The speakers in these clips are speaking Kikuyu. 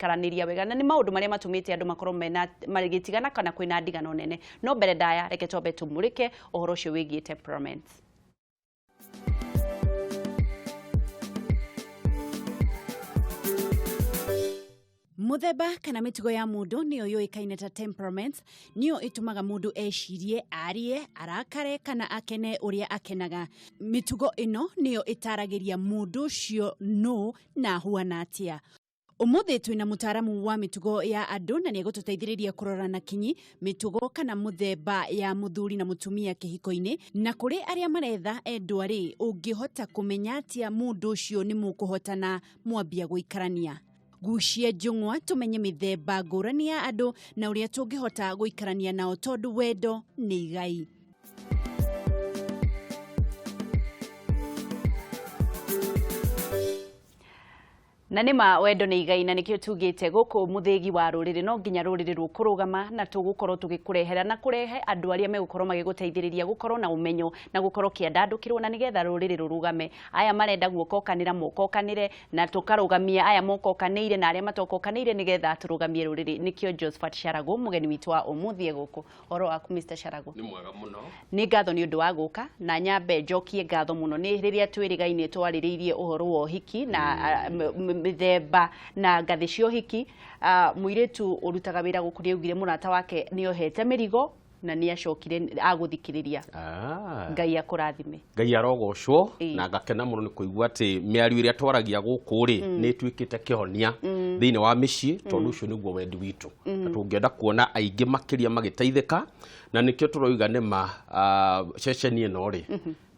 Karanĩria wega na nĩ maũndũ marĩa matũmĩte andũ makorwo mena magĩtigana kana kwĩna ndigano nene. No mbere ndaya, reke twambe tũmũrĩke ũhoro ũcio wĩgiĩ temperaments. Mũthemba kana mĩtugo ya mũndũ nĩyo yũĩkaine ta temperaments, nĩyo ĩtũmaga mũndũ ecirie, arie, arakare kana akene ũrĩa akenaga. Mĩtugo ĩno nĩyo ĩtaragĩria mũndũ ũcio nũ na ahuana atĩa. Ũmũthĩ twĩna mũtaaramu wa mĩtugo ya andũ na nĩegũtũteithĩrĩria kũrora na kinyi mĩtugo kana mũthemba ya mũthuri na mũtumia kĩhiko-inĩ, na kũrĩ arĩa maretha endwa rĩ, ũngĩhota kũmenya atĩa mũndũ ũcio nĩ mũkũhotana mwambia gũikarania. Gucia njũng'wa tũmenye mĩthemba ngũrani ya andũ na ũrĩa tũngĩhota gũikarania nao tondũ wendo nĩ igai. Na nĩ ma wendo nĩ igai na nĩkĩo tugĩte gũkũ mũthĩgi wa rũrĩrĩ no nginya rũrĩrĩ rũkũrũgama na tũgũkorwo tũgĩkũrehera na kũrehe andũ arĩa megũkorwo magĩgũteithĩrĩria gũkorwo na ũmenyo na gũkorwo kĩandandũkĩrwo na nĩgetha rũrĩrĩ rũrũgame. Aya marenda guokokanĩra mokokanĩre na tũkarũgamia aya mokokanĩire na arĩa matokokanĩire nĩgetha tũrũgamie rũrĩrĩ. Nĩkĩo Josephat Sharagu mũgeni witũ wa ũmũthĩ e gũkũ. Ũhoro waku Mr. Sharagu? Nĩ mwega mũno. Nĩ ngatho nĩ ũndũ wa gũka na nyambe njokie ngatho mũno nĩ rĩrĩa twĩrĩgaine twarĩrĩirie ũhoro wa ũhiki na mĩthemba na ngathĩ cia ũhiki. Mũirĩtu ũrutaga wĩra gũkũ nĩ augire mũrata wake nĩ ohete mĩrigo na nĩ acokire agũthikĩrĩria. Ngai akũrathime. Ngai arogocwo. Na ngakena mũno nĩ kũigua atĩ mĩario ĩrĩa twaragia gũkũ rĩ nĩ ĩtuĩkĩte kĩhonia thĩinĩ wa mĩciĩ, tondũ ũcio nĩguo wendi witũ na tũngĩenda kuona aingĩ makĩria magĩteithĩka, na nĩkĩo tũroiga nĩ ma ceceni ĩno rĩ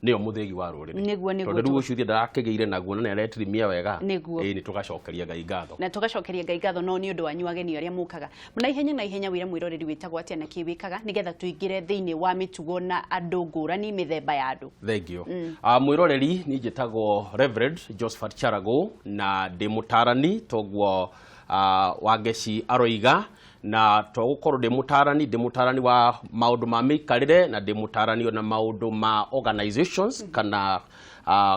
nĩyo mũthĩgi wa rũrĩrĩ. Nĩguo. Tondũ rĩu ũcio ithuĩ ndarakĩgĩire naguo na nĩaretirimia wega. Nĩguo. Ĩĩ, nĩ tũgacokeria Ngai ngatho. Na tũgacokeria Ngai ngatho no nĩ ũndũ wanyu ageni arĩa mũkaga na ihenya na ihenya. Wĩra mwĩroreri wĩtagwo atĩa na kĩ wĩkaga nĩgetha tũingĩre thĩinĩ wa mĩtugo na andũ ngũrani, mĩthemba ya andũ? Thank you. Mwĩroreri, niĩ njĩtagwo Reverend Josephat Charago na ndĩ mũtarani toguo Wangeci aroiga, na to gũkorwo ndĩ mũtarani, ndĩ mũtarani wa maũndũ ma mĩikarĩre na ndĩ mũtarani ona maũndũ ma organizations kana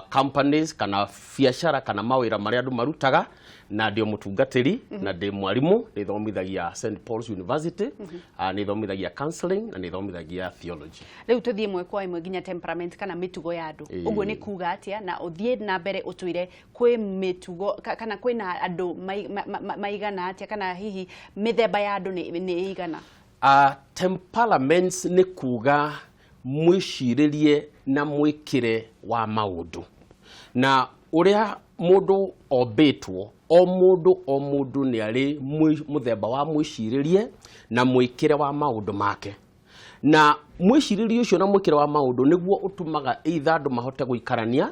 companies kana biacara kana mawĩra marĩa andũ marutaga, na ndĩ o mũtungatĩri na ndĩ mwarimũ, nĩ St Paul's University, nĩ thomithagia counseling na nĩ thomithagia theology. Rĩu tũthiĩ ĩmwe kwa ĩmwe nginya temperament kana mĩtugo ya andũ. Ũguo nĩ kuga atĩa, na ũthiĩ na mbere ũtwĩre kwĩ mĩtugo kana kwĩna andũ maigana atĩa, kana hihi mĩthemba ya andũ nĩ ĩigana? Temperaments nĩ kuga mwĩcirĩrie na mwĩkĩre wa maũndũ na ũrĩa mũndũ ombĩtwo. O mũndũ o mũndũ nĩ arĩ mũthemba wa mwĩcirĩrie na mwĩkĩre wa maũndũ make, na mwĩcirĩrie ũcio na mwĩkĩre wa maũndũ nĩguo ũtũmaga either andũ mahote gũikarania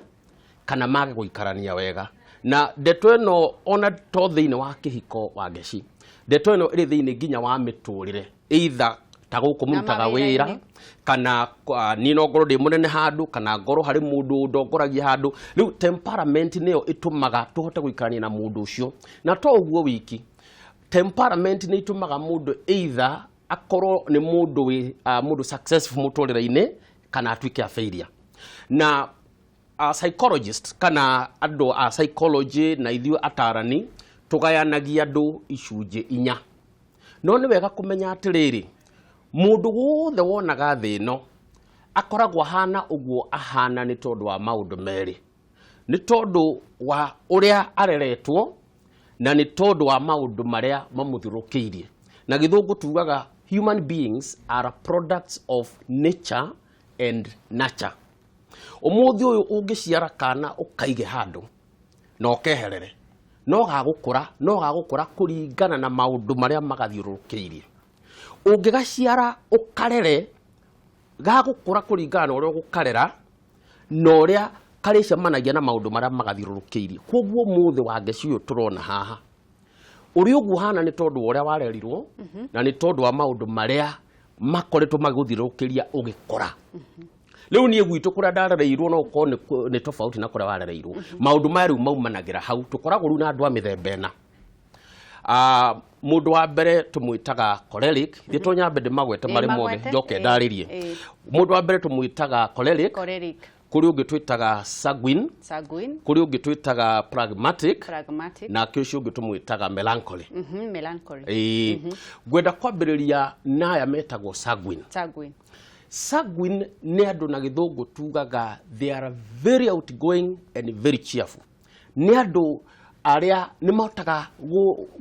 kana mage gũikarania wega. Na ndeto ĩno ona to thĩinĩ wa kĩhiko wa ngeci, ndeto ĩno ĩrĩ thĩinĩ nginya wa mĩtũrĩre, either ta gũkũ mũrutaga wĩra mawĩra-inĩ. Kana niĩ no ngorwo ndĩ mũnene handũ kana ngorwo harĩ mũndũ ndongoragia handũ. Rĩu temperament nĩyo ĩtũmaga tũhote gũikarania na mũndũ ũcio. Na to ũguo wiki, temperament nĩ itũmaga mũndũ either akorwo nĩ mũndũ wĩ mũndũ successful mũtũrĩre-inĩ kana atuĩke a failure. Na psychologist kana andũ a psychology na ithuĩ atarani tũgayanagia andũ icunjĩ inya. No nĩ wega kũmenya atĩrĩrĩ, mũndũ wothe wonaga thĩ ĩno akoragwo ahana ũguo ahana nĩ tondũ wa maũndũ merĩ: nĩ tondũ wa ũrĩa areretwo na nĩ tondũ wa maũndũ marĩa mamũthiũrũrũkĩirie. Na gĩthũngũ tugaga human beings are products of nature and nurture. Ũmũthĩ ũyũ ũngĩciara kana ũkaige handũ na ũkeherere, no gagũkũra kũringana na maũndũ marĩa magathiũrũrũkĩirie. Ũngĩgaciara ũkarere, gagũkũra kũringana na ũrĩa ũgũkarera na ũrĩa karĩcemanagia na maũndũ marĩa magathiũrũrũkĩirie. Koguo ũmũthĩ wa ngeci ũyũ tũrona haha ũrĩa ũguo hana nĩ tondũ wa ũrĩa warerirwo na nĩ tondũ wa maũndũ marĩa makoretwo magĩgũthiũrũrũkĩria ũgĩkũra. Rĩu niĩ gwitũ kũrĩa ndarereirwo no gũkorwo nĩ tofauti na kũrĩa warereirwo. Maũndũ maya rĩu maumanagĩra hau. Tũkoragwo rĩu na andũ a mĩthemba ĩna. Mũndũ wa mbere tũmwĩtaga choleric. Thiĩ to nyambe ndĩmagwete marĩ mothe Magwete. njoke ndarĩrie. Mũndũ wa mbere tũmwĩtaga choleric. Choleric. Kũrĩ ũngĩ twĩtaga sanguine. Sanguine. Kũrĩ ũngĩ twĩtaga pragmatic. Pragmatic. Nake ũcio ũngĩ tũmwĩtaga melancholy. Melancholy. Ĩĩ, ngwenda kwambĩrĩria na aya metagwo sanguine. Sanguine. Sanguine nĩ andũ na Gĩthũngũ tugaga they are very outgoing and very cheerful. Nĩ andũ arĩa nĩ mahotaga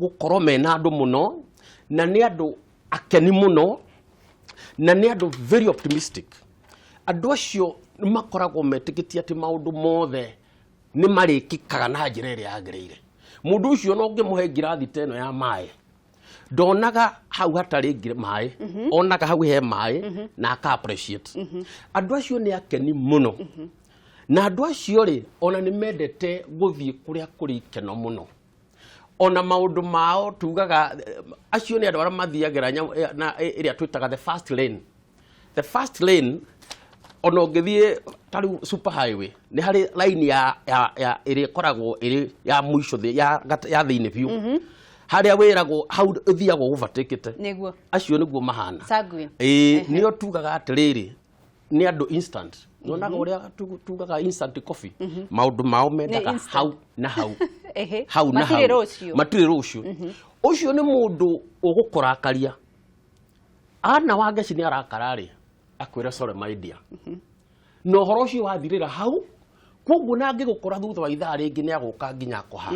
gũkorwo mena andũ mũno, na nĩ andũ akeni mũno, na nĩ andũ very optimistic. Andũ acio nĩ makoragwo metĩkĩtie atĩ maũndũ mothe nĩ marĩkĩkaga na njĩra ĩrĩa yagĩrĩire. Mũndũ ũcio no ũngĩmũhe ngirathi ta ĩno ya maĩ, ndonaga hau hatarĩ maĩ, onaga hau he maĩ na aka appreciate. Andũ acio nĩ akeni mũno, na andũ acio rĩ, ona nĩ mendete gũthiĩ kũrĩa kũrĩ ikeno mũno. Ona maũndũ mao tugaga acio nĩ andũ arĩa mathiagĩra na ĩrĩa twĩtaga the fast lane. The fast lane, ona ũngĩthiĩ ta rĩu super highway, nĩ harĩ line ya ĩrĩa ĩkoragwo ĩrĩ ya mũico ya thĩinĩ biũ, harĩa wĩragwo hau ũthiagwo ũvatĩkĩte. Acio nĩguo mahana. Sanguine. Ĩĩ, nĩo tugaga atĩrĩrĩ, nĩ andũ instant. Nyonaga ũrĩa tugaga instant coffee, maũndũ mao mendaga instant. Hau na hau. Hau na Matirĩ hau. rũciũ. Matirĩ rũciũ. Ũcio nĩ mũndũ ũgũkũrakaria ana Wangeci nĩ arakara rĩ, akwĩra sorry my dear, na ũhoro ũcio wathirĩra hau. Koguo na angĩgũkora thutha wa ithaa rĩngĩ, nĩ agũka nginya akũha,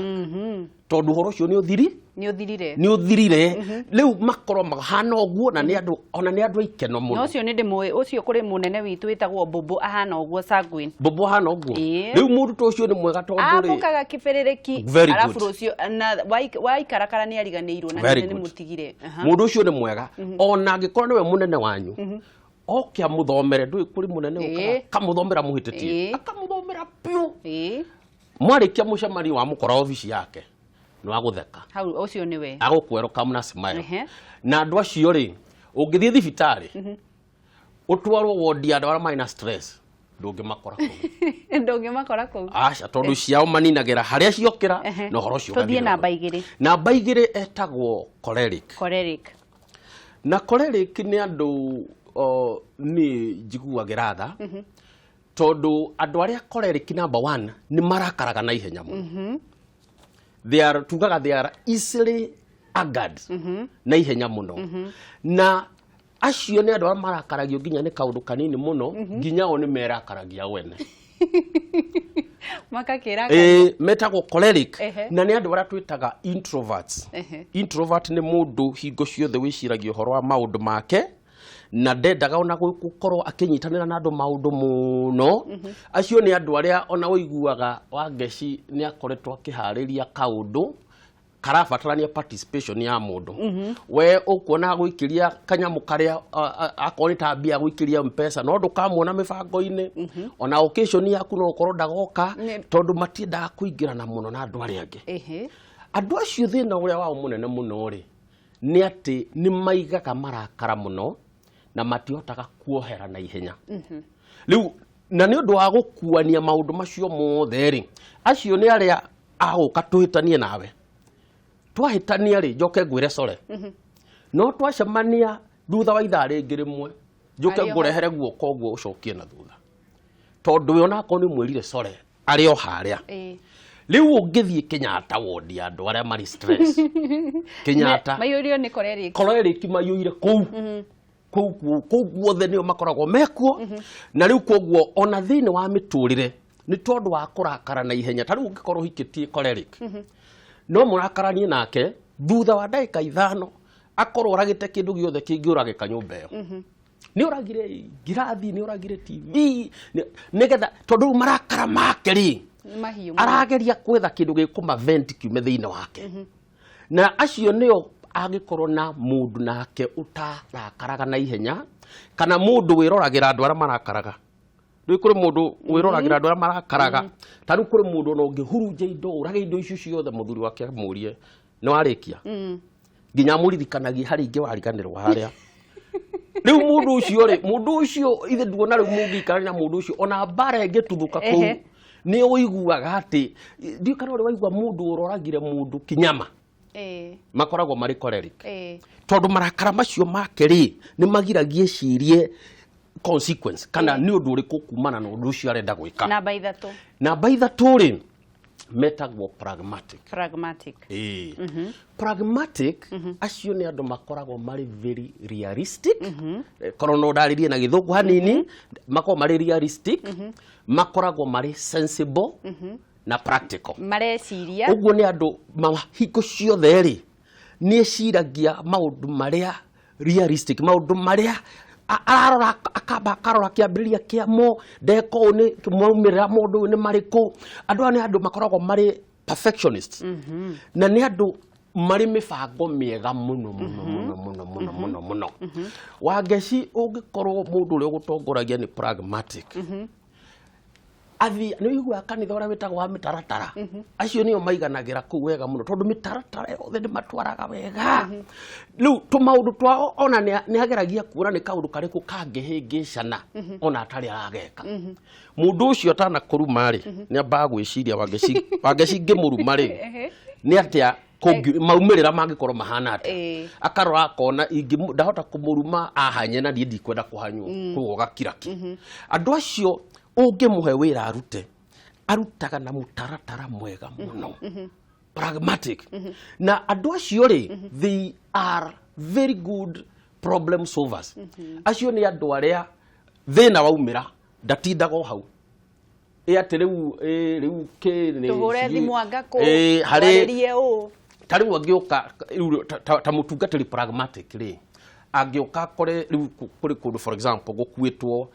tondũ ũhoro ũcio nĩ ũthiri. Nĩ ũthirire. Nĩ ũthirire. Rĩu makorwo mahana ũguo, na nĩ andũ, ona nĩ andũ a ikeno Na mũno. Ũcio nĩ ndĩmũĩ ũcio. Kũrĩ mũnene witũ wĩtagwo Mbũmbũ, ahana ũguo, sanguine. Mbũmbũ ahana ũguo. Ĩĩ. Rĩu mũndũ ta ũcio nĩ mwega tondũ rĩ, Amũkaga kĩbĩrĩrĩki. Very Arabu good. rũciũ na waikarakara nĩ ariganĩirwo na Very nĩ good. mũtigire. Mũndũ ũcio nĩ mwega, ona angĩkorwo nĩwe mũnene wanyu, oke amũthomere. Ndũĩ kũrĩ mũnene ũkaga akamũthomera mũhĩtĩtie, akamũthomera biũ. Mwarĩkia mũcemanio, wamũkora obici yake nĩ wagũtheka. Hau ũcio nĩwe. Agũkwerũka na smile. Na andũ acio rĩ, ũngĩthiĩ thibitarĩ ũtwarwo wodi ya andũ arĩa marĩ na stress, ndũngĩmakora kũu. Ndũngĩmakora kũu. Aca, tondũ ciao maninagĩra harĩa ciokĩra na ũhoro ũcio Tũthiĩ ũgathirĩra namba kũu. 2. Namba 2 etagwo choleric. Choleric. Na choleric nĩ andũ niĩ njiguagĩra tha, tondũ andũ arĩa choleric, number one, nĩ marakaraga na ihenya mũno. They are, tugaga they are easily angered na ihenya mũno, na acio nĩ andũ arĩa marakaragio nginya nĩ kaũndũ kanini mũno, nginya o nĩ merakaragia wene. Makakĩra. Ĩĩ, metagwo choleric. Na nĩ andũ arĩa twĩtaga introverts. Introvert nĩ mũndũ hingo ciothe wĩciragia ũhoro wa maũndũ make na ndendaga ona gũkorwo akĩnyitanĩra na andũ maũndũ mũno. Acio nĩ andũ arĩa ona ũiguaga Wangeci nĩ akoretwo akĩharĩria kaũndũ karabatarania participation ya mũndũ, we ũkuona agũikĩria kanyamũ karĩa akorwo nĩ ta mbia agũikĩria Mpesa, no ndũkamuona mĩbango-inĩ. Ona occasion yaku no ũkorwo ndagoka, tondũ matiendaga kũingĩrana mũno na andũ arĩa angĩ. Andũ acio thĩna ũrĩa wao mũnene mũno rĩ, nĩ atĩ nĩ maigaga marakara mũno na matihotaga kuohera na ihenya. Rĩu na nĩ ũndũ wa gũkuania maũndũ macio mothe rĩ, acio nĩ arĩa agũka tũhĩtanie nawe, twahĩtania rĩ, njoke ngwĩre sorry, no twacemania thutha wa ithaa rĩngĩ rĩmwe, njoke Arĩ o hau. ngũrehere guoko ũguo ũcokie na thutha, tondũ we onakorwo nĩ mwĩrire sorry, arĩ o harĩa. Rĩu ũngĩthiĩ Kenyatta wodi ya andũ arĩa marĩ stress, Kenyatta, Maiyũrio nĩ choleric. Choleric maiyũire kũu kũu guothe, nĩo makoragwo mekuo. Na rĩu koguo ona thĩinĩ wa mĩtũrĩre, nĩ tondũ wa kũrakara na ihenya, ta rĩu ũngĩkorwo ũhikĩtie choleric, no mũrakaranie nake, thutha wa ndagĩka 5 akorwo oragĩte kĩndũ gĩothe kĩngĩũragĩka nyũmba ĩyo. Nĩ ũragire ngirathi, nĩ ũragire TV, nĩgetha tondũ rĩu marakara make rĩ, Nĩ mahiũ mũno. Arageria gwetha kĩndũ gĩkũma vent kiume thĩinĩ wake. Na acio nĩo angĩkorwo na mũndũ nake ũtarakaraga na ihenya, kana mũndũ wĩroragĩra andũ arĩa marakaraga. Rĩu kũrĩ mũndũ wĩroragĩra andũ arĩa marakaraga. Ta rĩu kũrĩ mũndũ ona ũngĩhurunja indo, ũrage indo icio ciothe, mũthuri wake amũrie, "Nĩ warĩkia?" Nginya amũririkanagie harĩ ingĩ wariganĩrwo harĩa. Rĩu mũndũ ũcio rĩ, mũndũ ũcio ithe nduona. Rĩu mũngĩikarania na mũndũ ũcio, ona mbara ĩngĩtuthũka kũu, nĩ ũiguaga atĩ, ndiũ kana ũrĩ waigua mũndũ ũroragire mũndũ kinyama, makoragwo marĩ choleric, tondũ marakara macio make rĩ, nĩ magiragie cirie. Consequence kana nĩ ũndũ ũrĩkũ kumana na ũndũ ũcio arenda gwĩka. Namba 3. Namba 3 rĩ, metagwo pragmatic. Pragmatic. Ĩĩ. Pragmatic acio nĩ andũ makoragwo marĩ very realistic. Korwo no ndarĩrie na gĩthũngũ hanini, makoragwo marĩ realistic, makoragwo marĩ sensible na practical. Mareciria. Ũguo nĩ andũ hingo ciothe rĩ, nĩ eciragia maũndũ marĩa realistic, maũndũ marĩa ararora, akamba akarora kĩambĩrĩria kĩamo, ndeka ũũ nĩ maumĩrĩra ma ũndũ ũyũ nĩ marĩkũ. Andũ aya nĩ andũ makoragwo marĩ perfectionists na nĩ andũ marĩ mĩbango mĩega mũno mũno mũno mũno mũno mũno mũno. Wangeci, ũngĩkorwo mũndũ ũrĩa ũgũtongoragia nĩ pragmatic, athi nĩ ũiguaga kanitha ũrĩa wĩtagwo wa mĩtaratara, acio nĩo maiganagĩra kũu wega mũno, tondũ mĩtaratara yothe nĩ matwaraga wega. Rĩu tũmaũndũ twao ona nĩ ageragia kuona nĩ kaũndũ karĩkũ kangĩhĩngĩcana ona atarĩ arageka. Mũndũ ũcio atanakũruma rĩ, nĩ ambaga gwĩciria, Wangeci, Wangeci ngĩmũruma rĩ, nĩ atĩa maumĩrĩra mangĩkorwo mahana atĩa? Akarora akona ndahota kũmũruma ahanye na niĩ ndikwenda kũhanywo, koguo gakira ki. Andũ acio ũngĩmũhe wĩra arute, arutaga na mũtaratara mwega mũno, pragmatic. Na andũ acio rĩ, they are very good problem solvers. Acio nĩ andũ arĩa thĩna waumĩra ndatindaga o hau ĩ atĩ rĩu rĩu kĩ nĩ Tũhũre thimũ anga kũ harĩ twarĩrie ũũ. Ta rĩu angĩũka rĩu ta mũtungatĩri pragmatic rĩ, angĩũka akore rĩu kũrĩ kũndũ, for example, gũkuĩtwo,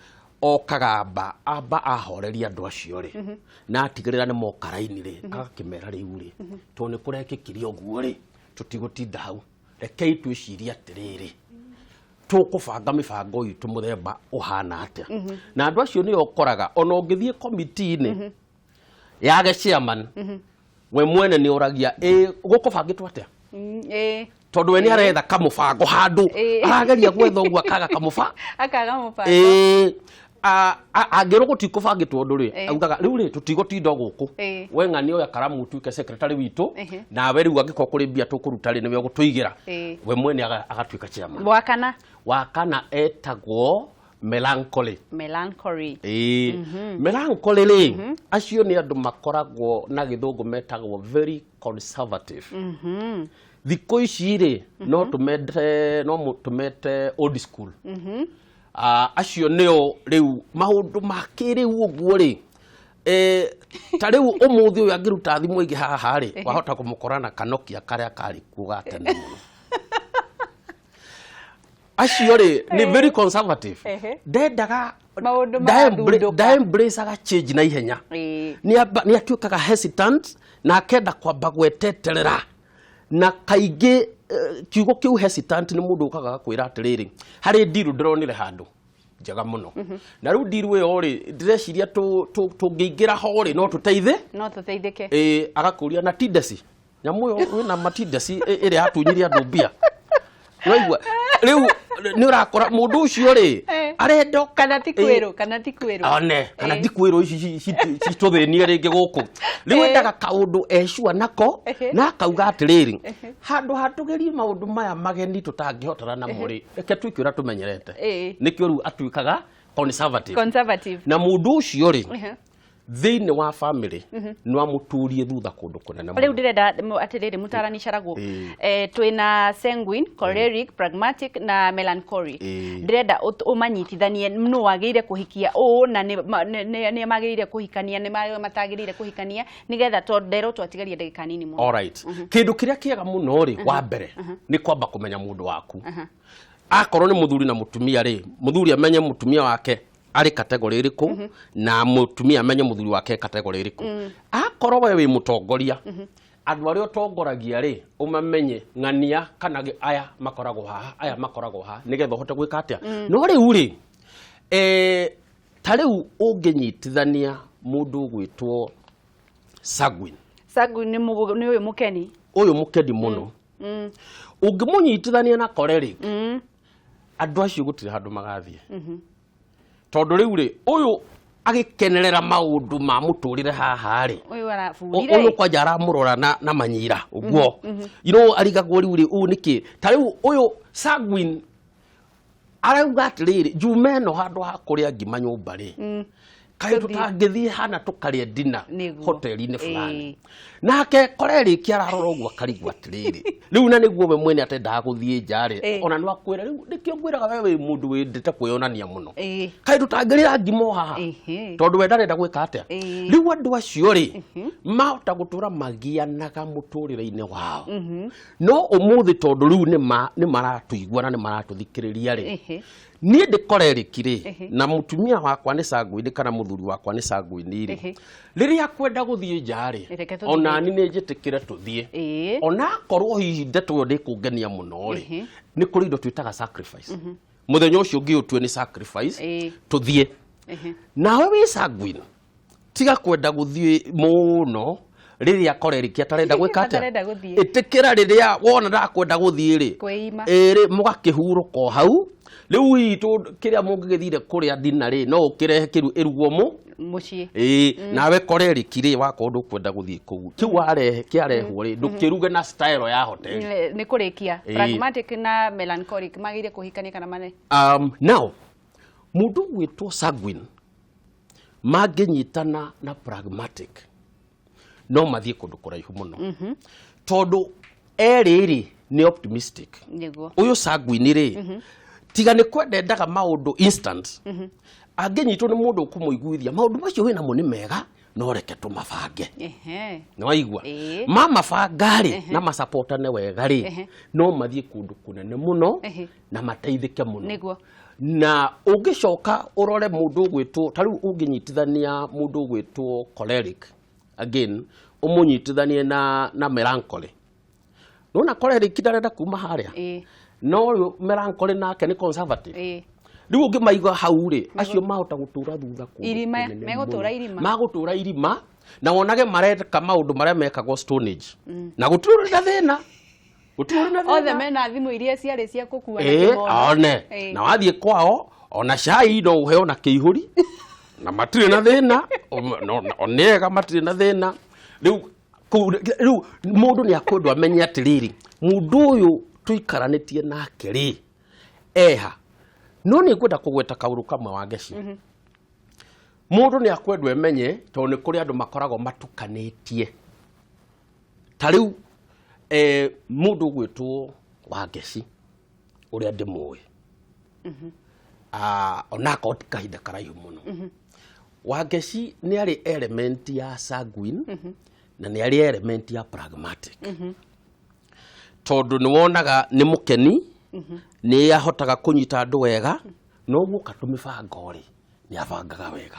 okaga amba ahoreria andũ acio rĩ, na atigĩrĩra nĩ moka raini rĩ, agakĩmera rĩu rĩ, tondũ nĩ kũrekĩkire ũguo rĩ, tũtigũtinda hau, rekei twĩcirie atĩrĩrĩ, tũkũbanga mĩbango itũ mũthemba ũhana atĩa. Na andũ acio nĩo ũkoraga ona ũngĩthiĩ komiti-inĩ yage chairman, we mwene nĩ ũragia ĩ gũkũbangĩtwo atĩa, tondũ we nĩ aretha kamũbango handũ, arageria gwetha ũguo akaga kamũba Akaga mũbango. Ĩĩ, angĩrwo gũtikũbangĩtwo ũndũ rĩ, augaga rĩu rĩ, tũtigũtinda gũkũ, we ng'ani oya karamu ũtuĩke secretary witũ, nawe rĩu angĩkorwo kũrĩ mbia tũkũruta rĩ, nĩwe ũgũtũigĩra. We mwene agatuĩka chairman. Wa kana. Wa kana etagwo melancholy. Melancholy. Ĩĩ, melancholy rĩ, acio nĩ andũ makoragwo na gĩthũngũ metagwo very conservative. Thikũ ici rĩ, no tũmete no tũmete old school. Acio nĩo rĩu maũndũ ma kĩrĩu ũguo rĩ, ta rĩu ũmũthĩ ũyũ angĩruta thimũ ĩngĩ haha rĩ, wahota kũmũkora na kanokia karĩa karĩ kuo ga tene mũno. Acio rĩ nĩ very conservative. Ndendaga Maũndũ marathundũka. Ndaembraceaga change na ihenya. Nĩ atuĩkaga hesitant na akenda kwamba gweteterera, na kaingĩ kiugo kĩu hesitant nĩ mũndũ ũkaga agakwĩra atĩrĩrĩ, harĩ ndiru ndĩronire handũ njega mũno, na rĩu ndiru ĩyo rĩ, ndĩreciria tũngĩingĩra ho rĩ, no tũteithĩ No tũteithĩke. Ĩ, agakũria na tindeci nyamũ ĩyo wĩna matindeci ĩrĩa yatunyire andũ mbia. Waigua rĩu nĩ ũrakora mũndũ ũcio rĩ, arenda Kana ti kwĩrwo, kana ti kwĩrwo. One kana ti kwĩrwo ici citũthĩnie rĩngĩ gũkũ rĩu, endaga kaũndũ ecua nako, na akauga atĩrĩrĩ, handũ hatũgerie maũndũ maya mageni tũtangĩhotana namo rĩ, reke twĩke ũrĩa tũmenyerete. Nĩkĩo rĩu atuĩkaga conservative. Conservative. Na mũndũ ũcio rĩ, thĩinĩ wa family no amũturie thutha kũndũ kũnene Rĩu mũno. Ndĩrenda atĩrĩrĩ, mũtarani Caragũ, twĩna sanguine, choleric, pragmatic na melancholic. Ndĩrenda ũmanyitithanie nũ wagĩrĩire kũhikia ũũ na nĩ magĩrĩire kũhikania, nĩ matagĩrĩire kũhikania, nĩgetha tondũ nderwo twatigaria ndagĩka nini mũno. Alright. Kĩndũ kĩrĩa kĩega mũno rĩ, wa mbere nĩ kwamba kũmenya mũndũ waku. Akorwo nĩ mũthuri na mũtumia rĩ, mũthuri amenye mũtumia wake arĩ category ĩrĩkũ, na mũtumia amenye mũthuri wake category ĩrĩkũ. Akorwo we wĩ mũtongoria, andũ arĩa ũtongoragia rĩ, ũmamenye ng'ania kana aya makoragwo haha, aya makoragwo haha, nĩgetha ũhote gwĩka atĩa. No rĩu rĩ, ta rĩu ũngĩnyitithania mũndũ ũgwĩtwo sanguine. Sanguine nĩ ũyũ mũkeni. Ũyũ mũkeni mũno, ũngĩmũnyitithania na choleric, andũ acio gũtirĩ handũ magathiĩ, tondũ rĩu rĩ, ũyũ agĩkenerera maũndũ ma mũtũrĩre haha rĩ, Ũyũ araburire. Ũyũ kwanja aramũrora na manyira ũguo, arigagwo rĩu rĩ, ũũ nĩkĩ. Ta rĩu ũyũ sanguine Arauga atĩrĩrĩ, njume ĩno handũ ha kũrĩa ngima nyũmba rĩ, kaĩ Tũthiĩ. tũtangĩthiĩ hana tũkarĩe dina Nĩguo. hoteli-inĩ fulani. Ĩĩ. Nake korerĩki ararora ũguo akarigwo atĩrĩrĩ, rĩu na nĩguo we mwene atendaga gũthiĩ nja rĩ, ona no akwĩra rĩu nĩkĩo ngwĩraga we wĩ mũndũ wendete kwĩyonania mũno, kaĩ tũtangĩrĩra ngima o haha, tondũ we ndarenda gwĩka atĩa. Rĩu andũ acio rĩ, mahota gũtũra magianaga mũtũrĩre-inĩ wao, no ũmũthĩ tondũ rĩu nĩ maratũigua na nĩ maratũthikĩrĩria rĩ, niĩ ndĩ korerĩki rĩ, na mũtumia wakwa nĩ sanguine kana mũthuri wakwa nĩ sanguine rĩ, rĩrĩa kwenda gũthiĩ nja rĩ, Reke tũthiĩ. Ona ni nĩ njĩtĩkĩre tũthiĩ, ona akorwo hihi ndeto ĩyo ndĩkũngenia mũno rĩ, nĩ kũrĩ indo twĩtaga sacrifice. Mũthenya ũcio ũngĩ ũtue nĩ sacrifice, tũthiĩ. Nawe wĩ sanguine, tiga kwenda gũthiĩ mũno rĩrĩa korerĩki atarenda gwĩka atĩa. Atarenda gũthiĩ. Ĩtĩkĩra rĩrĩa wona ndakwenda gũthiĩ rĩ, Kwĩima. Ĩrĩ mũgakĩhurũka o hau. Rĩu hihi kĩrĩa mũngĩgĩthire kũrĩa dina rĩ, no ũkĩrehe kĩru ĩrugwo mũ Mũciĩ. Ĩĩ, nawe korerĩki rĩ, wakorwo ndũkwenda gũthiĩ kũu, kĩu warehe kĩarehwo rĩ, ndũkĩruge na style ya hoteli. Nĩ kũrĩkia, pragmatic na melancholic magĩrĩire kũhikania kana mane? Now mũndũ gwĩtwo sanguine mangĩnyitana na pragmatic no mathiĩ kũndũ kũraihu mũno, tondũ erĩ rĩ nĩ optimistic. Ũyũ sanguine rĩ, tiga nĩ kwenda endaga maũndũ instant, angĩnyitwo nĩ mũndũ ũkũmũiguithia maũndũ macio wĩnamo nĩ mega, no reke tũmabange. Nĩ waigua? Ĩĩ. Mamabanga rĩ na macapotane wega rĩ, no mathiĩ kũndũ kũnene mũno na mateithĩke mũno. Na ũngĩcoka ũrore mũndũ ũgwĩtwo ta rĩu ũngĩnyitithania mũndũ ũgwĩtwo choleric again, ũmũnyitithanie na melancholy, nona choleric ndarenda kuma harĩa, no ũyũ melancholy nake nĩ conservative. Rĩu ũngĩmaiga hau rĩ, acio mahota gũtũra thutha kũndũ Irima, kũnene megũtũra mũno. Irima. Magũtũra irima na wonage mareka maũndũ marĩa mekagwo Stone Age, na gũtirĩ ũrĩ na thĩna, gũtirĩ ũrĩ na Othe thĩna. mena thimũ iria ciarĩ cia kũkua na kĩmondo. One na wathiĩ kwao ona cai no ũheo na kĩihũri na matirĩ na thĩna. Onega matirĩ na thĩna. Rĩu rĩu mũndũ nĩ akwendwo amenye atĩrĩrĩ, mũndũ ũyũ tũikaranĩtie nake rĩ, eha. No nĩ ngwenda kũgweta kaũndũ kamwe wa ngeci. Mũndũ nĩ akwendwo emenye, tondũ nĩ kũrĩ andũ makoragwo matukanĩtie. Ta rĩu mũndũ ũgwĩtwo Wangeci ũrĩa ndĩmũĩ, onakorwo ti kahinda karaihu mũno, Wangeci nĩ arĩ element ya sanguine na nĩ arĩ element ya pragmatic, tondũ nĩ wonaga nĩ mũkeni, nĩ ahotaga kũnyita andũ wega, no guoka tũmĩbango rĩ, nĩ abangaga wega.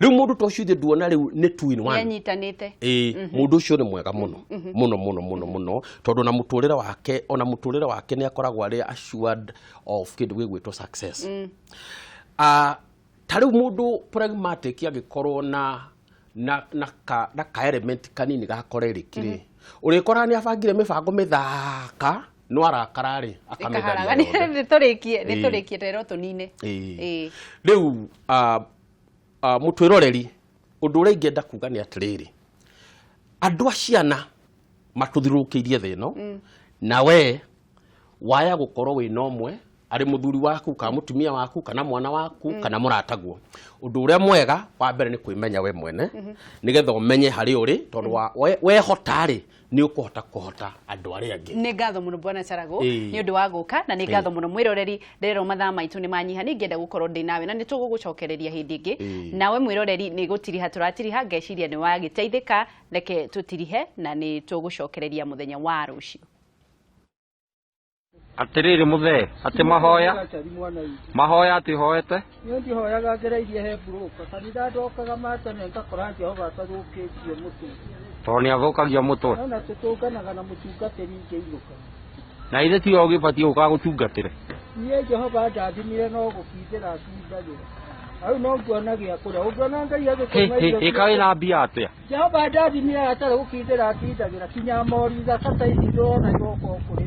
Rĩu mũndũ ta ũcio ithuĩ nduona rĩu nĩ two in one. Nĩanyitanĩte. Ĩĩ, mũndũ ũcio nĩ mwega mũno mũno mũno mũno mũno, tondũ na mũtũrĩre wake, ona mũtũrĩre wake nĩ akoragwo arĩ assured of kĩndũ gĩgwĩtwo success. Ta rĩu mũndũ pragmatic angĩkorwo na ka element kanini ga choleric rĩ, ũrĩkoraga nĩ abangire mĩbango mĩthaka, no arakara rĩ, akamĩtharia Ĩkaharagania. yothe. Nĩ tũrĩkie, nĩ tũrĩkie terwo tũnine. Rĩu mũtwĩroreri, ũndũ ũrĩa ingĩenda kuga nĩ atĩrĩrĩ, andũ a ciana matũthiũrũrũkĩirie thĩ ĩno, na we waya gũkorwo wĩna ũmwe arĩ mũthuri waku kana mũtumia waku kana mwana waku kana mũrataguo, ũndũ ũrĩa mwega wa mbere nĩ kwĩmenya we mwene, nĩgetha ũmenye harĩ ũrĩ, tondũ wehota rĩ, nĩ ũkũhota kũhota andũ arĩa angĩ. Nĩ ngatho mũno bwana Charago nĩ ũndũ wa gũka, na nĩ ngatho mũno mwĩroreri. Ndĩrerwo mathaa maitũ nĩ manyiha. Nĩ ingĩenda gũkorwo ndĩ nawe na nĩ tũgũgũcokereria hĩndĩ ĩngĩ. Nawe mwĩroreri, nĩ gũtiriha tũratiriha, ngeciria nĩ wagĩteithĩka. Reke tũtirihe na nĩ tũgũcokereria mũthenya wa rũciũ. Atĩrĩrĩ mũthee, atĩ mahoya Gacari mwana witũ. Mahoya atĩ hoete? Niĩ ndihoyaga ngereirie he mburũka kanitha, ndokaga matene ngakora Jehova atathũkĩtie mũtwe. Tondũ nĩ athũkagia mũtwe. Nona tũtũnganaga na mũtungatĩri ngĩinũka. Na ithe tiwe ũgĩbatiĩ gũka gũtungatĩre? Niĩ Jehova ndathimire no gũkindĩra akindagĩra hau, no nguona gĩa kũrĩa ũngĩona Ngai agĩkũma irio. Ĩka wĩna mbia atĩa? Jehova ndathimire atarĩ gũkindĩra akindagĩra kinya mori thaka ta ici ndĩrona igoka kũrĩ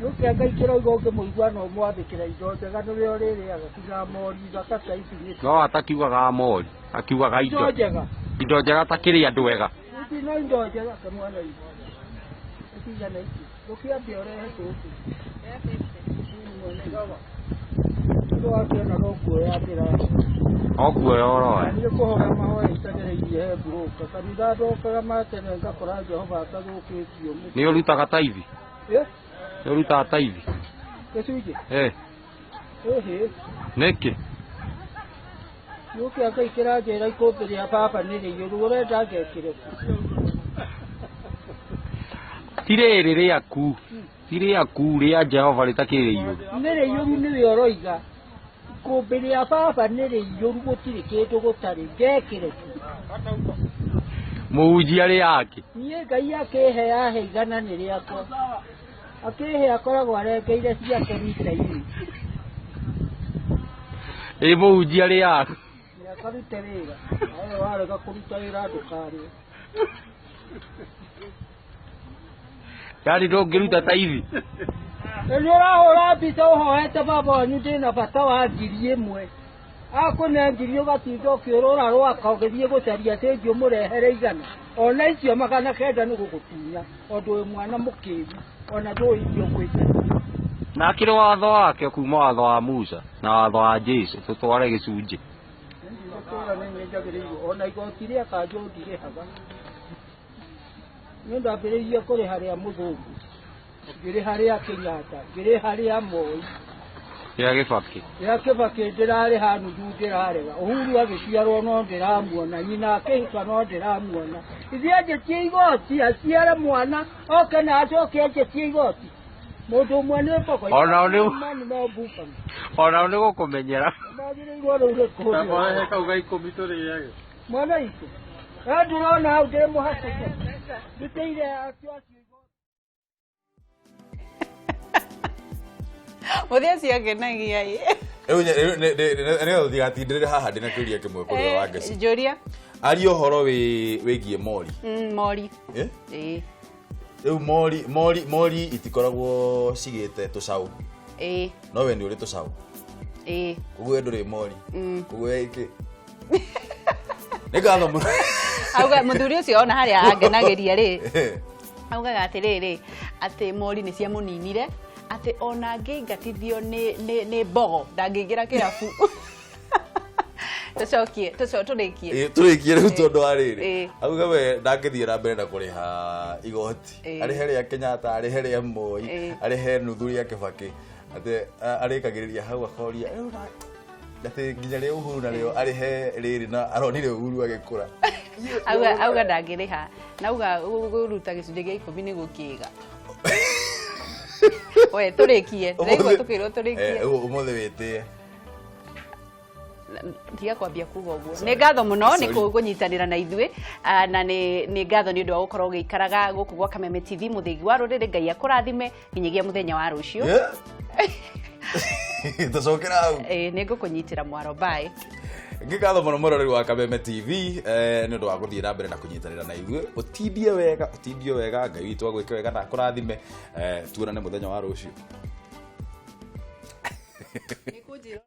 gũkĩa Ngai kĩrauga ũngĩmũigua no ũmwathĩkĩra, indo njega nĩwe ũrĩrĩaga, kinya mori thaka ta ici nĩ No atakiugaga mori, akiugaga indo indo njega. Indo njega ta kĩrĩa andũ ega. Ici no indo njega kamwana itũ icigana ici. Ndũkĩambia ũrehe tũtũ. Ũndũ wakĩona no kuoya ndĩraoya. O kuoya ũroya. Niĩ kũhoya mahoya itagereirie he mburũka. Kanitha ndokaga ma tene ngakora Jehova atathũkĩtio. Nĩ ũrutaga taithi? Ĩ? Nĩ ũrutaga taithi? Gĩcunjĩ? Eh. Ĩhĩ. Nĩkĩ? Gĩũkĩa Ngai kĩranjĩra ikũmbĩ rĩa baba nĩ rĩiyũru ũrenda ngekĩre kũ? Ti rĩrĩ rĩaku. Ti rĩaku rĩa Jehova rĩtakĩrĩ rĩiyũru. Nĩ rĩiyũru nĩwe ũroiga. Ikũmbĩ rĩa baba nĩ rĩiyũru gũtirĩ kĩndũ gũtarĩ ngekĩre kũ? Mũhunjia rĩake. Niĩ Ngai akĩhe yahe igana nĩ rĩakwa. Akĩhe akoragwo arengeire ciake mita-inĩ. Ĩ mũhunjia rĩaku. Akarute wĩra. Nawe warega kũruta wĩra ndũkarĩe. Yaani ndũngĩruta taithi. Nĩ ũrahũra mbica ũhoete baba wanyu ndĩna bata wa 1,000. Akũne ngiri ũgatinda ũkĩũrũra rwaka ũgĩthiĩ gũcaria cĩnji ũmũrehere 100. Ona icio 900 nĩ gũgũtunya tondũ wĩ mwana mũkĩgu ona ndũĩ iria ũkwĩte. Na akĩrĩ watho wake kuma watho wa Musa na watho wa Jesu tũtware gĩcunjĩ. Ndigũkwĩra nĩ niĩ njagĩrĩirwo ona igoti rĩa kanjũ ndirĩhaga. Niĩ ndambĩrĩirie kũrĩha rĩa mũthũngũ, ngĩrĩha rĩa Kenyatta, ngĩrĩha rĩa Moi. Rĩa Kibaki. Rĩa Kibaki ndĩrarĩha nuthu ndĩrarega. Uhuru agĩciarwo no ndĩramuona, nyina akĩhika no ndĩramuona. Ithuĩ anjĩtie igoti, aciare mwana, oke na acoke anjĩtie igoti. Mũndũ ũmwe nĩ mbogo. Onao nĩ- Mani no mbukano. Onao nĩ gũkũmenyera. Magĩrĩirwo rĩu nĩ kũũrio. kau ga 10 tũrĩage. Mwana witũ, we ndũrona hau ndĩ mũhatũke. Ndutĩire acio acio igoti. Mũthĩ ũcio angenagia ĩ. Rĩu nĩgetha tũtigatindĩrĩre haha ndĩna kĩũria kĩmwe kũrĩ we Wangeci. Njũria. Aria ũhoro wĩgiĩ mori. Mori. Eh? Ĩĩ. Rĩu mori itikoragwo cigĩte tũcaũ. Ĩĩ. No we nĩ ũrĩ tũcaũ. Ĩĩ. Koguo we ndũrĩ mori. Koguo we ĩkĩ. Nĩ ngatho mũno. Auga mũthuri ũcio ona harĩa angenagĩria rĩ. Augaga atĩrĩrĩ atĩ mori nĩ ciamũninire atĩ ona angĩingatithio nĩ mbogo ndangĩingĩra kĩrabu. Tũcokie, tũrĩkie. Ĩ, tũrĩkie rĩu tondũ wa rĩrĩ. Ĩ. Auga we ndangĩthiĩ na mbere na kũrĩha igoti. Ĩ. Arĩhe rĩa Kenyatta, arĩhe rĩa Moi, Ĩ. arĩhe nuthu rĩa Kibaki. Atĩ arĩkagĩrĩria hau akoria rĩu atĩ nginya rĩa Uhuru narĩo arĩhe rĩrĩ na aronire Uhuru agĩkũra. Auga ndangĩrĩha. Na auga kũruta gĩcunjĩ gĩa 10 nĩ gũkĩga. We tũrĩkie. Ndĩraigua tũkĩrwo tũrĩkie. Ũmũthĩ wĩtĩe. Tiga kwambia kuga ũguo. Nĩ ngatho mũno nĩ kũnyitanĩra na ithuĩ na nĩ ngatho nĩ ũndũ wa gũkorwo ũgĩikaraga gũkũ gwa Kameme TV mũthĩgi wa rũrĩrĩ. Ngai akũrathime nginyagia mũthenya wa rũciũ. Tũcokera hau. Nĩ ngũkũnyitĩra mwaro. Bye. Ngĩkatho mũno mũroreri wa Kameme TV nĩ ũndũ wa gũthiĩ na mbere na kũnyitanĩra na ithuĩ. Ũtindie wega, ũtindie wega, Ngai witũ agwĩke wega na akũrathime. Tuonane mũthenya wa rũciũ. Nĩ kũnjĩra.